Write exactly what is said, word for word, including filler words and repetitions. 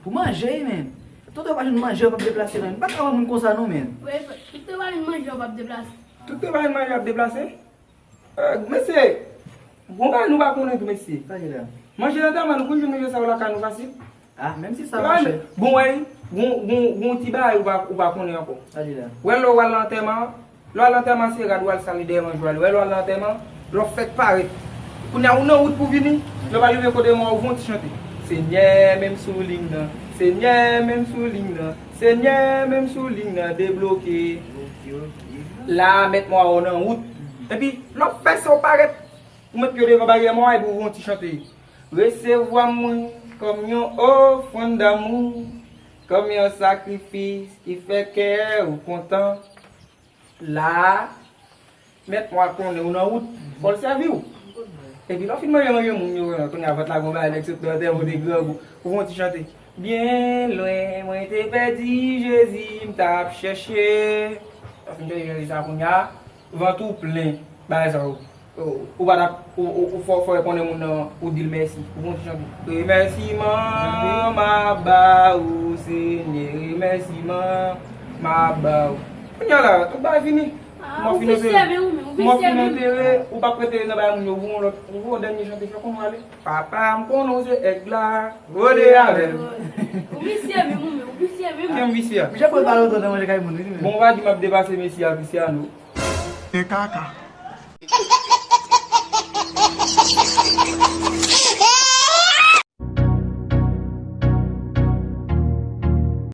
Pou manje, men. Tonton pa jwenn manje, w p ap deplase, men. M pa ka wè moun konsa, non, men. Wi, tout te pa vin manje, w p ap deplase. Tout te pa vin manje, w ap deplase? Eh, mesye, gon bagay nou pa konnen tou, mesye. Sa ki la? Manje nan tèman nou konn jwenn manje sa yo lakay nou fasil. Ah, menm si sa, monchè. Bon, wè, gon, gon, gon ti bagay ou pa, ou pa konnen ankò. Sa ki la? Wè, lè w al nan antèman, lè w al nan antèman, se rad w al sale dèyè manjwa li. Wè, lè w al nan antèman, lè w fèk parèt. Kounye a, ou nan wout pou vini, lè w al rive kote mò a, ou fè yon ti chante. Senyè, menm sou liy nan. Senyè, menm sou liy nan. Senyè, menm sou liy nan, debloke. La, mèt mò a, ou nan wout. Epi, lè w fè sa, ou parèt. Ou met pye w devan baryè mò a epi ou voye yon ti chante. Resevwa mwen kòm yon ofrann damou, kòm yon sakrifis ki fè kè ou kontan. La a, mèt mò a konnen ou nan wout, fò l sèvi w. Epi lè w fin manje manje moun yo, kounye a vant la gon bagay, nèg sot nan antèman, ou te grangou, ou voye yon ti chante. Byen lwen, mwen te pèdi Jezi, m t ap chèche. Lè w fin chèche Jezi sa kounye a, vant ou plen bagay sa yo. Ou, ou pa t ap, ou, ou, ou fò, fò konnen moun nan, ou di l mèsi. Ou gon ti chante. Remèsiman m ap ba ou, Senyè, remèsiman m ap ba ou. Kounye a la, tout bagay fini. Ah, mò ou fin visye, antere. Men ou, men ou visye, men. Mò fin antere, ou p ap rete nan bagay moun yo, ou gon lòt, ou gon dènye chante, fè konnen w ale. Papa, m konnen w se èg la, rode avè m. Ou visye, men ou, men ou visye, men. Kè m visye a. Misye pral pale otan nan manje kay moun, wi, men. Bon, ou pa di m ap depase mesye a, Cristiano. E kaka.